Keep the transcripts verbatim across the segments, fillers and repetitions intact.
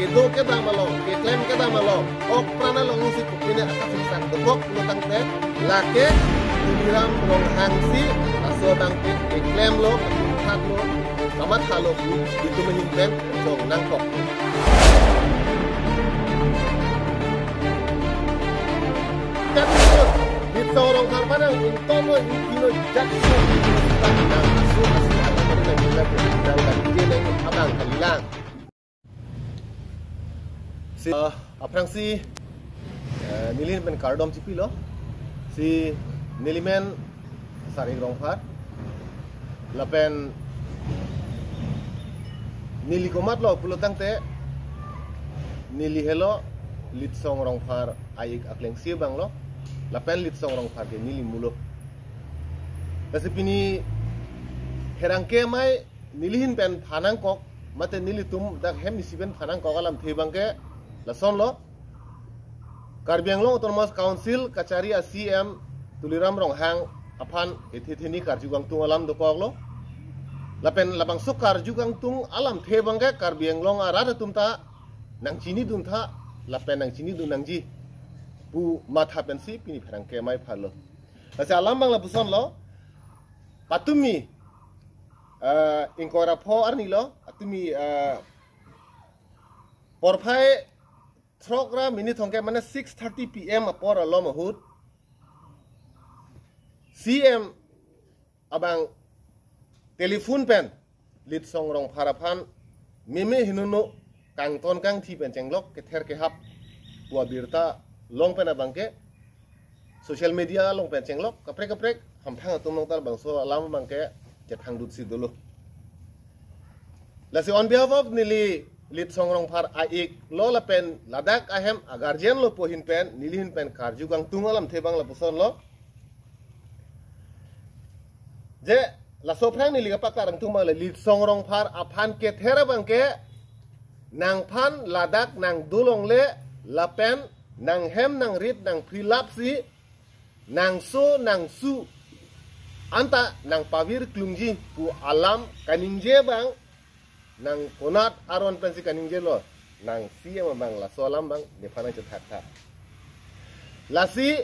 Kedo kedam along, keklem kedam along, ok pran along isi kopine akasungsak dokok lo tangte, lake Tuliram Ronghang si laso abang ke keklemlo, keputhatlo, kamathalo pu itum ahin pen chongnangkok. Kan itu, Litsong Rongphar aphan nang ingtonlo, ingtino, jatno, nang asu asu alam nang nang nang nang nang abang kalilang. Si, ah, aphrangsi, eh, neli pen kardom chipilo. Si nelimen Sarik Rongphar. Lapen neli komatlo pulo tangte, neli helo Litsong Rongphar a-ik aklengsi abanglo. Lapen Litsong Rongphar ke neli mulo. Lasi pini pherangke amei neli ahin pen phanangkok, mate nelitum dak hem isi pen phanangkok alamthe abang ke lasonlo. Karbi Anglong Autonomous Council kachari a-C E M Tuliram Ronghang aphan ethe theni karju kangtung alam dokoklo. Lapen labangso karju kangtung alamthe abang ke Karbi Anglong arat atum ta nangchinidun tha, lapen nangchinidun nangji pu matha pensi pini pherangke amei phalo. Lasi alam abang lapusonlo, patumi, eh, ingkoi ra pho arnilo, patumi, eh, porphai throk ra minit thomkep mane six thirty P M apor alom ahut, C E M abang telephone pen Litsong Rongphar aphan meme henono kangton kangthi pen chenglok, kether kehap pu abirta long pen abang ke social media along pen chenglok, kaprek kaprek hamphang atum along ta labangso alam abang ke chethangdutsi dolo. Lasi on behalf of neli Litsong Rongphar a-iklo lapen ladak ahem a-guardian lo pu ahin pen, neli ahin pen karju kangtung alamthe abang lapusonlo. Je, laso aphrang neli kapaklang kangtung abang le Litsong Rongphar aphan kether abang ke, nangphan ladak nangdolongle lapen nanghem nangrit nangphri lapsi, nangso nangsu anta nangpavir klungji pu alam kaningje abang, nang konat aron pensi kaningjelo, nang C E M abang laso alam abang nephan nangchethak tha. Lasi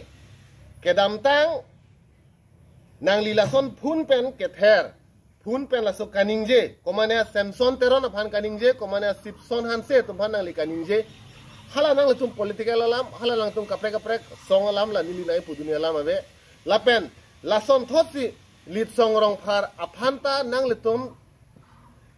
kedamtang nangli lason phone pen kether, phone pen laso kaningje, komane Samson Teron aphan kaningje, komane Sipson Hanse atum aphan nangli kaningje. Hala nanglitum political alam, hala nangtum kaprek kaprek song alam la neli nangkipu dunji alam ave. Lapen lasonthotsi Litsong Rongphar aphan ta nanglitum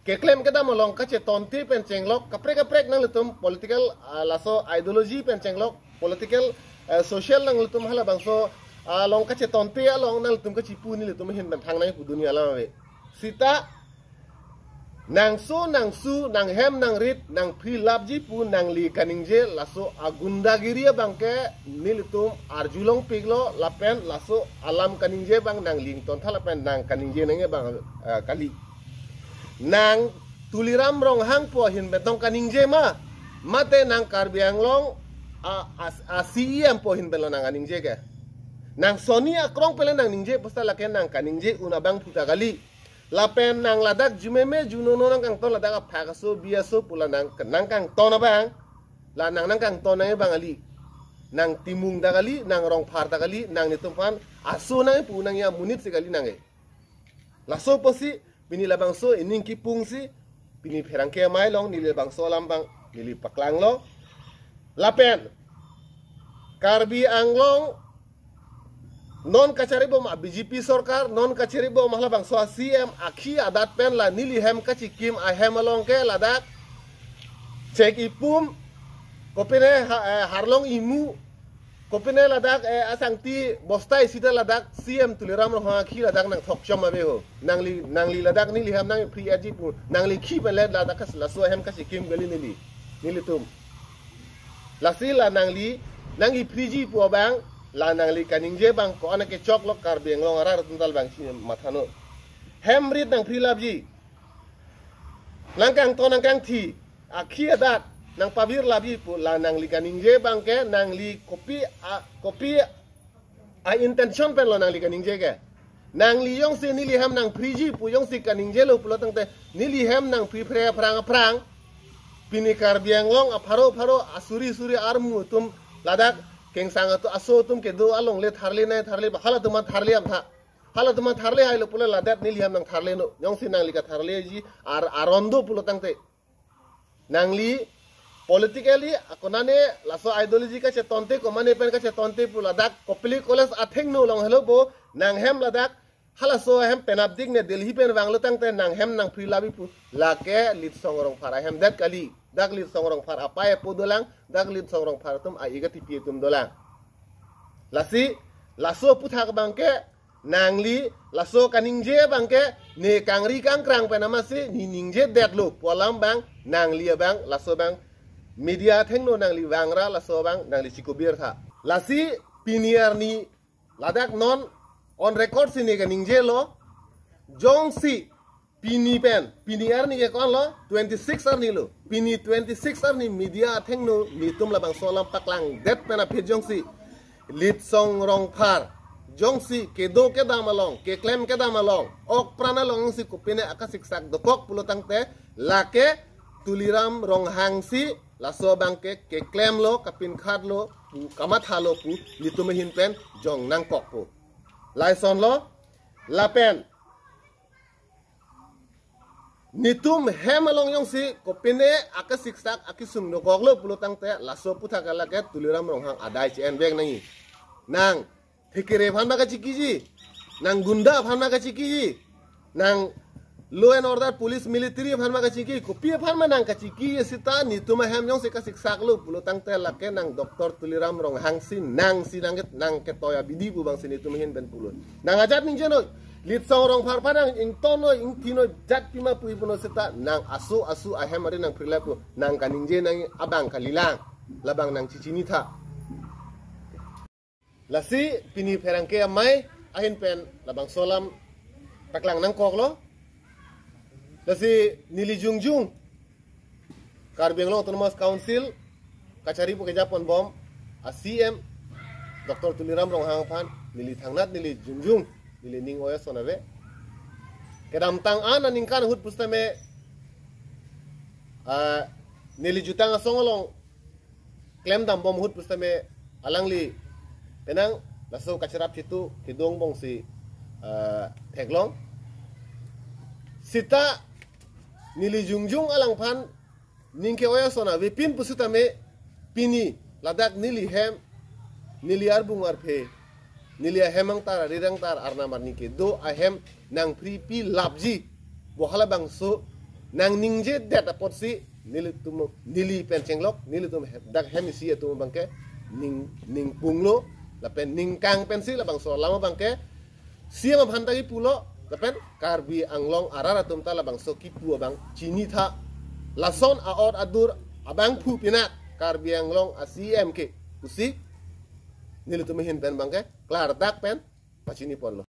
keklem kedam along kachetonte pen chenglok, kaprek kaprek nanglitum political, ah, laso ideology pen chenglok, political, eh, social nanglitum halabangso, ah, along kachetonte along nanglitum kachipu nelitum ahin pen thang nangkipu dunji alam ave. Sita nangso nangsu nanghem nangrit nangphri lapji pu nangli kaningje laso agundagiri abang ke nelitum arjulongpiklo, lapen laso alam kaningje abang nangli ington tha lapen nang kaningje nangji abang, eh, kali. Nang Tuliram Ronghang pu ahin pen tong kaningje ma, mate nang Karbi Anglong a, a, a-C E M pu ahin penlo nang kaningje ke. Nang sonni akrong pen le nangningje pu seta lake nang kaningje un abangphu ta kali. Lapen nang ladak jumeme junono nangkangton, ladak aphak aso bi aso pu la nang, nangkangton abang, la nang nangkangton nangji abang kali. Nang Timung ta kali, nang Rongphar ta kali, nang netum aphan aso nangkipu nangji amonit si kali nang ke. Laso apotsi pini labangso ining kipungsi pini pherangke amei along neli labangso alam abang neli paklanglo. Lapen Karbi Anglong non kacharibom a-B J P sorkar, non kacharibom halabangso a-C E M akhi adat pen la neli hem kachikim ahem along ke ladak Chek Ipum, kopine ha-, eh, Harlong Imu, kopine ladak, eh, asangti bosta isi ta ladak C E M Tuliram Ronghang akhi ladak nangthokchom ave ho. Nangli, nangli ladak neli hem nangphri-etji pu, nangli khi pen le ladak kas laso ahem kachikim kali neli, nelitum. Lasi la nangli nangkiphriji pu abang, la nangli kaningje abang ko-an kechoklo, Karbi Anglong arat atum ta labangsi mathano. Hem rit nangphri lapji, nangkangton nangkangthi, akhi adat nangpavir lapji pu la nangli kaningje abang ke nangli kopi a, kopi a-intention penlo nangli kaningje ke. Nangli jongsi neli hem nangphriji pu jongsi kaningjelo pulo tangte, neli hem nangphri phre aphrang aphrang Pini Karbi Anglong apharo pharo asuri suri armu atum ladak kengsang atum aso atum kedo along le tharle nai tharle ba halatum tharle amtha. Halatum tharle hailo pulo ladak neli hem nangtharle no. Jongsi nangli katharleji ar aron do pulo tangte. Nangli politically akonane laso ideology kachetonte komane pen kachetonte pu ladak Kopili College athengno along helo bo nanghem ladak halaso ahem penapdik ne Delhi pen vanglo tangte nanghem nangphri labi pu lake Litsong Rongphar ahem det kali. Dak Litsong Rongphar apai apo dolang, dak Litsong Rongphar atum a-ik atipi atum dolang. Lasi laso aputhak abangke nangli laso kaningje abangke ne kangri kangkrang pen amatsi ne ningje detlo pu alam abang nangli abang laso abang media athengno nangli vangra laso abang nangli chikubir tha. Lasi pini arni ladak non on record si ne kaningjelo jongsi pini pen, pini arni ke konlo, twenty-six arni lo. Pini twenty-six arni media athengno netum labangso alam paklangdet pen aphi jongsi Litsong Rongphar jongsi kedo kedam along, keklem kedam along, ok pran along si kopine akasiksak dokok pulo tangte lake Tuliram Ronghang si laso abangke keklemlo, kapinkhatlo pu, kamathalo pu netum ahin pen jong nangkokpo. Laisonlo lapen netum hem along jongsi kopine akasiksak akisung dokoklo pulo tangte laso aputhak lake Tuliram Ronghang adai che-envek nangji. Nang thekere aphan ma kachikiji, nang gunda aphan ma kachikiji, nang law and order police military aphan ma kachiki, kopi aphan ma nang kachiki seta netum ahem jongsi kasiksaklo pulo tangte lake nang Doctor Tuliram Ronghang si nang si nang ket nang ketoi abidi pu abang si netum ahin pen pulo. Nang ajat ningje noi, Litsong Rongphar aphan nang ington noi, ingthi noi, jat pima pu ipuno seta nang aso aso ahem ari nangphri lapu, nang kaningje nang abang kalilang, labang nang chichini tha. Lasi pini pherangke amei ahin pen labangso alam paklang nangkoklo. Lasi neli jongjung Karbi Anglong Autonomous Council kachari pu kejapon bom a-C E M Doctor Tuliram Ronghang aphan neli thangnat neli jongjung neli ning oya son ave. Kedamtang an aningkan ahut pusitame ah, neli jutang asong along klemdam bom ahut pusitame alangli penang laso kacharap chitu kedo angbong si ah, theklong. Seta neli jongjung alangphan ning ke oya son avepin pusitame pini ladak neli hem, neli arbung arphe, neli ahem angtar, arir angtar, arnam arni kedo ahem nangphripi lapji. Bo halabangso nang ningjedet apotsi nelitum, neli pen chenglok, nelitum he-, dak hem isi atum abangke ning, ningpunglo lapen ningkang pensi labangso alam abangke C E M aphan ta kipulo lapen Karbi Anglong arat atum ta labangso kipu abang chini tha. Lason a-ot adur abangphu pinak Karbi Anglong a-C E M ke pusi nelitum ahin pen abangke klardak pen pachiniponlo.